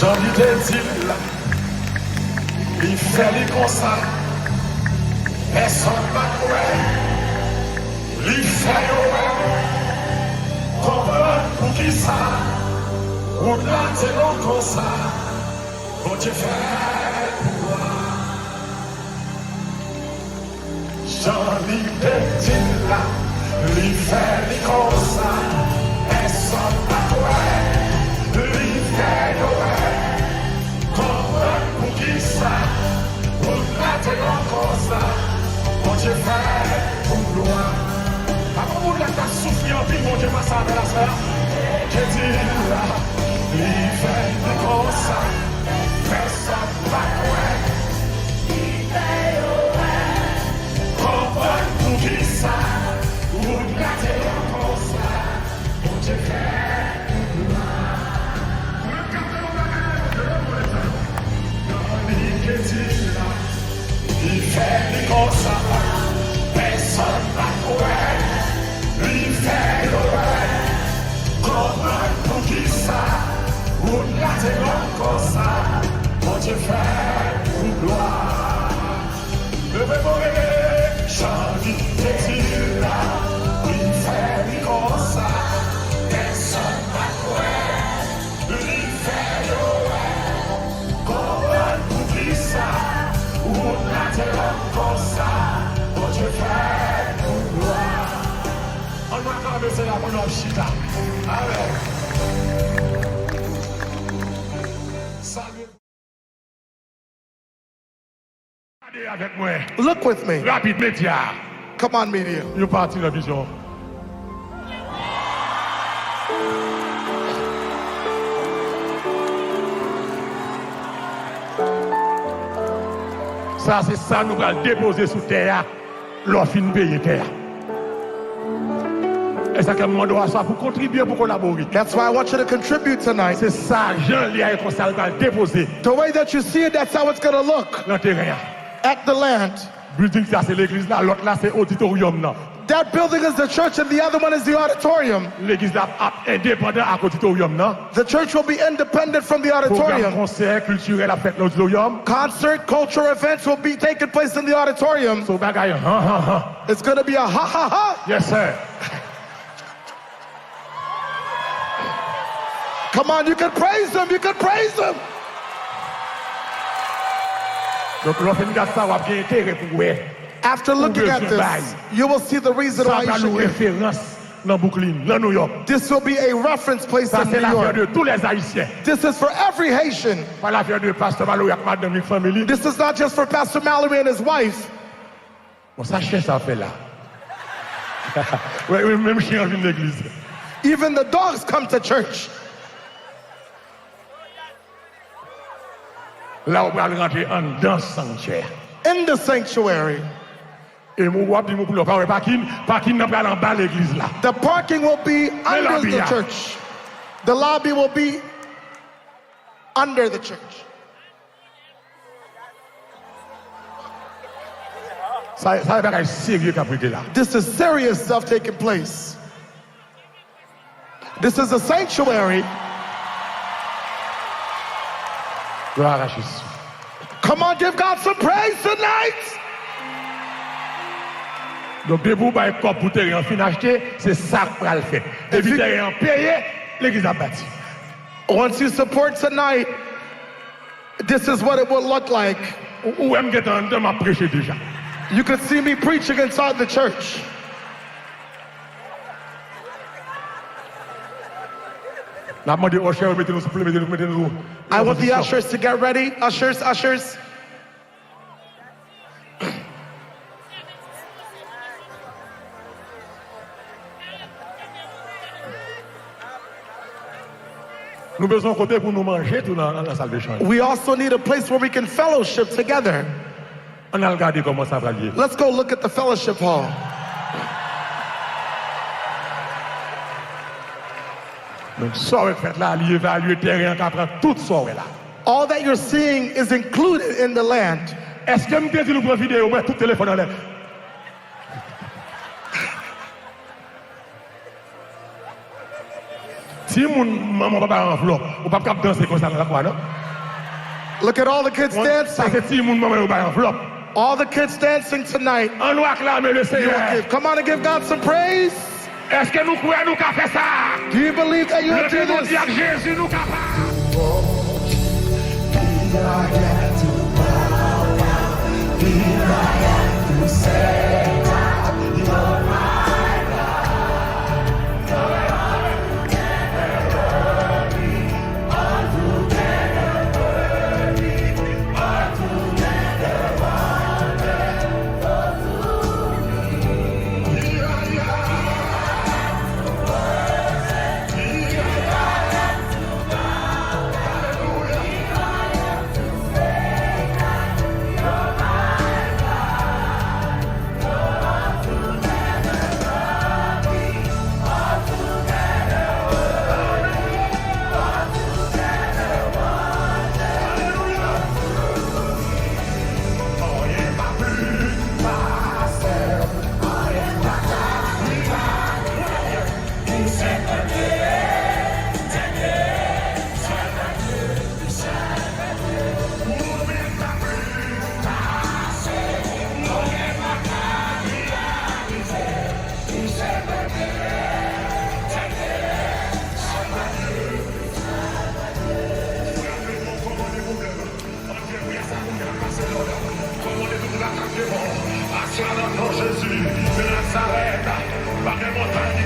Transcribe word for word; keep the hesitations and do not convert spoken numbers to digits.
Jan li te di l la, li fè li konsa. Pèsonn pa t wè, li fè yo wè. Konprann poukisa wout la te long konsa. Bondye fè l pou ou. Jan li te di l la, li fè li konsa. Pèsonn pa t wè, li fè yo wè. Konprann poukisa wout la te long konsa. Bondye fè l pou glwa. Avan moun la ta soufri anpil, Bondye pase avè l aswè a. Te di l la, li fè li konsa. Pèsonn pa t wè. Li fè yo wè. Konprann poukisa wout la te long konsa. Bondye fè pou glwa. Ou menm k ap fè yon bagay a Bondye, leve men w lè sa. Jan li te di l la, li fè li konsa. Pèsonn pa t wè. Li fè yo wè. Konprann poukisa wout la te long konsa. Bondye fè l pou glwa. Leve men w, leve. Jan li te di l la, li fè li konsa. Pèsonn pa t wè. Li fè yo wè. Konprann poukisa wout la te long konsa. Bondye fè l pou glwa. Ann aklame Senyè a pandan w ap chita. Amèn. Salye. Gade avèk mwen. Look with me. Rapid, medya. Come on, media. Yon pati nan vizyon. Sa se sa nou pral depoze sou tè a. Lè w fin peye tè a. E sa k fè m mande w aswè pou kontribye, pou kolabore. That's why I want you to contribute tonight. Se sa jan l ye a, e konsa l pral depoze. The way that you see it, that's how it's gonna look. Nan teren an. At the land. Building sa se legliz la, lòt la se oditoryòm nan. That building is the church and the other one is the auditorium. Legliz la ap endepandan ak oditoryòm nan. The church will be independent from the auditorium. Pwogram konsè kiltirèl ap fèt nan oditoryòm. Concert, cultural events will be taking place in the auditorium. Se yon bagay han, han, han. It's gonna be a ha, ha, ha. Yes, sir. Come on, you can praise him, you can praise him. Donk, lè w fin gad sa, w ap gen enterè pou w wè. After looking at this, you will see the reason why you should give. Sa pral yon referans nan Brooklyn, nan New York. This will be a reference place in New York. Sa se lafè de tous les Haïtiens. This is for every Haitian. Pa lafè de Pastè Mallory ak madanm li, fanmi li. This is not just for Pastor Mallory and his wife. Bon, sa chen sa ap fè la? Wè, wè, menm chen an vin legliz. Even the dogs come to church. La ou pral rantre anndan sanctuary. In the sanctuary. E mwen w ap di mwen pou lè w pa wè pakin, pakin nan pral anba legliz la. The parking will be under the church. The lobby will be under the church. Sa, sa se bagay serye k ap regle la. This is serious stuff taking place. This is a sanctuary. Glwa a Jezi. Come on, give God some praise tonight. Donk, depi w bay kòb pou teren an fin achte, se sa k pral fèt. Depi teren an peye, legliz ap bati. Once you support tonight, this is what it will look like. Ou, ou wè m gentan anndan, m ap preche deja. You could see me preaching inside the church. N ap mande usher yo mete nou, souple, mete nou, mete nou. I want the ushers to get ready. Ushers, ushers. Nou bezwen yon kote pou nou manje tou nan, nan, nan sal de chan. We also need a place where we can fellowship together. Ann al gade kòman sa pral ye. Let's go look at the fellowship hall. Men sa w wè k fèt la, li evalye teren an ka pran tout sa w wè la. All that you're seeing is included in the land. Èske m te di nou pran videyo, mwen tout telefòn anlè? Ti Timoun manman w pa bay anvlòp, ou p ap kab danse konsa nan lakwa non. Look at all the kids dancing. Sa se timoun manman yo bay anvlòp. All the kids dancing tonight. An nou aklame le Senyè. Come on and give God some praise. Èske nou kwè nou ka fè sa? Do you believe that you will do this? Leve men w di ak Jezi nou kapab. Aswè a nan non Jezi de Nazarèt, pa gen montay ki